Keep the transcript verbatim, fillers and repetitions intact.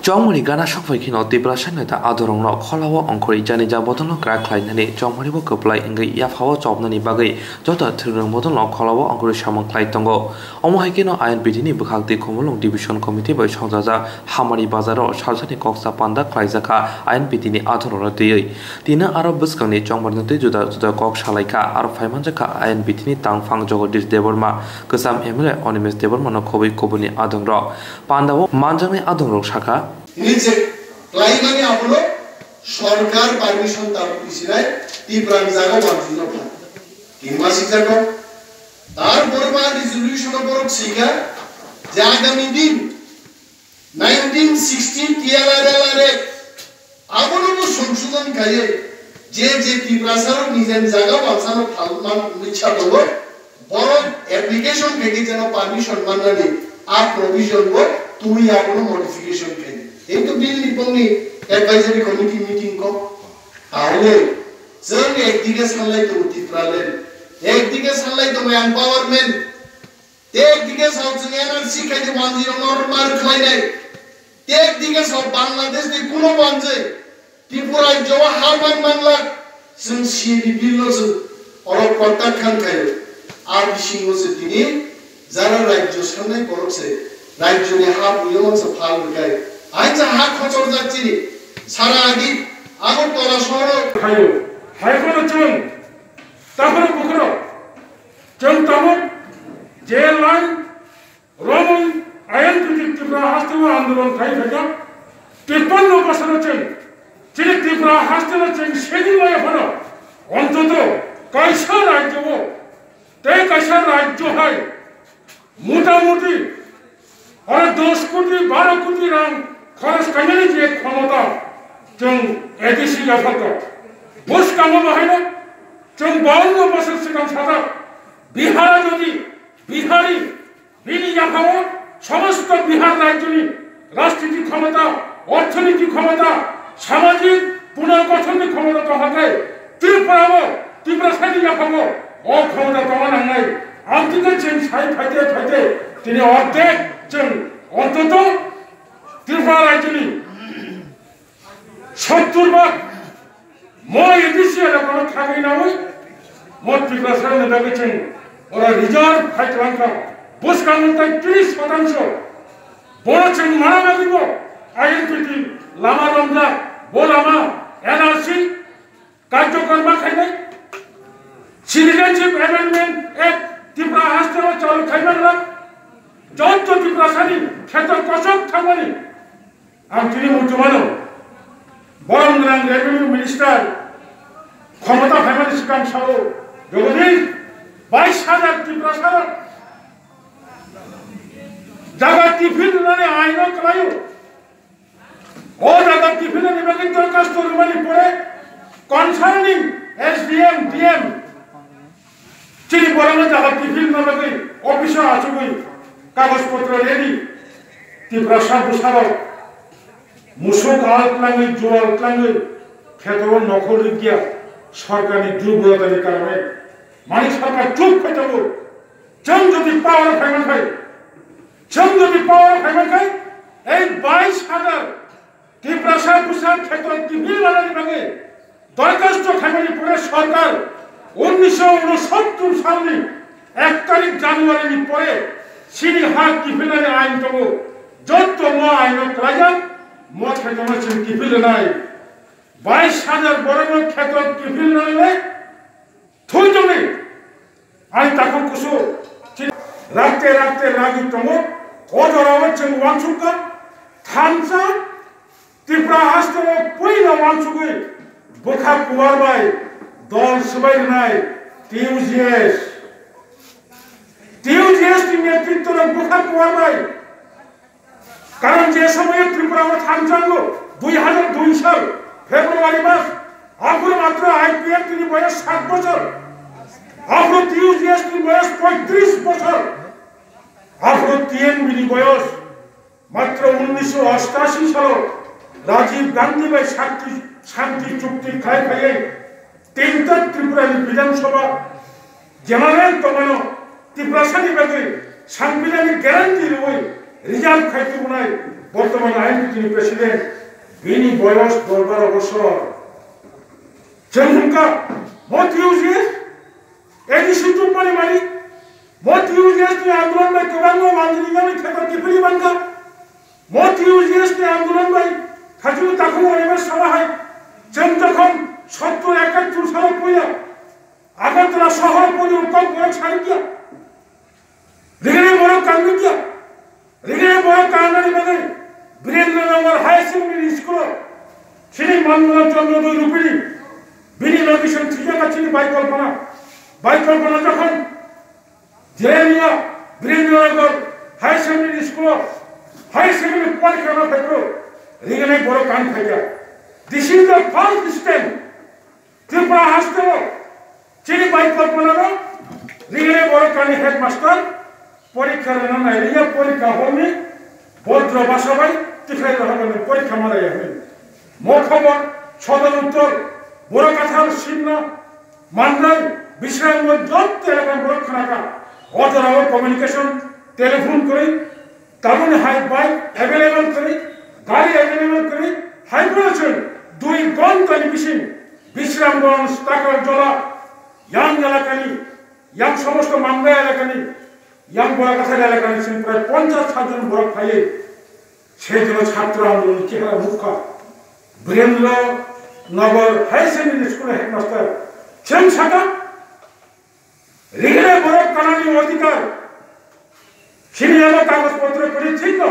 Chongmani gana sokphai kheno Tiprasa neta adorongno kholao ongkhorwi janija bodolno kwrak khlainani chongmani bo kwplai wngwi yaphao chopnani bagwi joto thwrwng bodolno kholao ongkhorwi samung khlai tongo. Omo hai kheno I N P T ni bwkhak twi Khumulwng Division Committee bai songjajak Hamari bazaro salsani koksa panda khlaijakha I N P T ni adorongno twiwi. Tini aro bwskangni chongmarino tei juda juda kok salaikha, aro phaimanjakha I N P T ni tangphang Jagadish Debbarma, kwcham M L A Animesh Debbarmano khobwi kubuni adongrok. Pandao manjaknai adongrok sakha. Tini je klaimani abono sorkar permission tabuk isinai Tiprang jaga wanjino pha. Tini masik jago. Tar borma resolution borok sika je agami din nineteen sixty T L R L R Act abono bo songsodon khaiye je je Tiprasa rok nijen jaga wansano phalman wngwi cha tongo, borok application khaikhe jeno permission mannani a provision bo twi abono modification khaidi. Ei to bill ni bongni advisory committee meeting ko. Tahole chwng ekdige sanlai tongo Tipraland, ekdige sanlai tongo empowerment, tei ekdige sao chwng N R C khaidi manjwi rok no mar khlainai, tei ekdige sao Bangladesh ni kuno manjwi Tripura rajyo o ha man manlak, chwng C A D bill no chwng oro contact khan khaio. A bisingo se tini jara rajyo sanai borok se rajyo ni ha buino se phal rwkhai. Aisa ha khochorjak chini sara agi Agartala sohoro khaio. Hai phano chwng takhoro bukhoro chwng tabuk je line romwi ayang kwchwng Tripura hasteo andolon khai phaikha. Tippanno bosoro chwng chini Tripura hasteo chwng sedi maya phano ontoto kaisa rajyo o tei kaisa rajyo hai mota moti oro dos koti baro koti rang khoros khainani je khomota chwng A D C yaphakha. Bwskango bahaino chwng bawanno bosor swkang sajak Bihar jodi Bihari bini yaphao somosto Bihar rajyoni rajniti khomota, orthoniti khomota, samajik punorgothonni khomota tongkha khe Tripura o, Tiprasani yaphao o khomota tongna nangnai. Amtwino chwng sai phaite phaite tini ordek chwng ontoto Tripura rajyoni sottur bhag mo A D C eloka no thangwi nawi mo Tiprasa ni bagwi chwng oro reserve khai twlang kha. Bwskango tai tris shatangsho. Bono chwng mana bagwi bo I N P T lama romjak, bo lama N R C karjokor ma khainai. Citizenship Amendment Act Tripura hasteo chalu khaimanlak. Jotto Tiprasani kheto kosok thangmani Ang tini muchumano, borok gwnang revenue minister khomota phaimani swkang sao, Jagadish, bais hajar Tiprasa rok jaga tiphil rwnani aino kwlaio. O jaga tiphil rwnani bagwi dorkhasto rwmani pore concerning S D M, D M, Chini borokno jaga tiphil rwna bagwi office o achugwi kagoj potro ready. Tiprasa bwsarok musuk al twlangwi, jual twlangwi kheto o nokhor rikya sorkarni durbolotani karone. Mani sorkar chup khai tongo. Chwng jodi power o phai mankhai, chwng jodi power o phai mankhai, ei bais hajar Tiprasa bwsa kheto tiphil rwnani bagwi dorkhasto khaimani pore sorkar unnisho unosottor salni ek tarik January ni pore chini ha tiphilnani ain tongo. Jotto mo aino kwlaijak, mo khetoma chwng tiphil rwnai. Bais hajar borokno kheto tiphil rwnai. Thwi tongni, ani takhuk kusu, rakte rakte ragwi tongo. O jorao chwng uansukha, thansa Tripura hasteo puila uansugwi bwkha kuar bai dol swbai rwnai T U G S. T U G S ni netritwrok bwkha kuar bai Karon je somoyo Tripura o thansa wngo, dui hajar dui sal February mas, aphuru matro I P F T ni boyos sat bochor, aphuru T U G S ni boyos poitris bochor, aphuru T N B ni boyos matro unnisho ostashi salo Rajiv Gandhi bai shanti, shanti chukti khlai phaiwi tinta Tripura ni Bidhan Sabha Jemalen tongmano Tiprasani bagwi Sangpilani guarantee rwui reserve khai tubunai Bortoman I N P T ni president, bini boyos dolbaro bosor. Chwng hwnkha, mo T U G S, A D C tubmani mani, mo T U G S ni andolon bai kwbangma manjini nani kheto kiphilwi mankha. Mo T U G S ni andolon bai thajwi takhuk rwma sama hai, chwng jokhon sottor ekattor salo puila Agartala sohor puila kok borok sarikya. Rigini borok kangnikya. Rigini borok kangnani bagwi Birendra Nagar Higher Secondary School o chini Manmula Chandra Doi Rupini bini location thwijak chini Baikolpana. Baikolpana jokhon Jelenia Birendra Nagar Higher Secondary School o Higher Secondary porikha no phaikro rigini borok kang phaikya. This is the first step. Tripura hasteo chini Baikolpana no rigini borok kani headmaster porikha rwna nailiya porikha hall ni bodro basa bai tikhlai rohormani porikha malaiya hwnwi. Mo khobor Sodor Uttor, Borakathal, Simna, Mandai, Bisramganj jotto elakani borok khnakha. O jorao communication, telephone kwrwi, tamoni hai bike available kwrwi, gari available kwrwi, hai phano chwng dui ghonta ni bising Bisramganj, Takarjola, yang elakani, yang somosto Mandai elakani, yang Borakathal elakani chwng prai ponchas sat jon borok phaiwi sei jono chhatro andolon ni chehara nukha. Birendra Nagar Higher Secondary School headmaster chwng saka, rigini borok kanani odhikar, chini abo kagoj potro kwrwi thik no,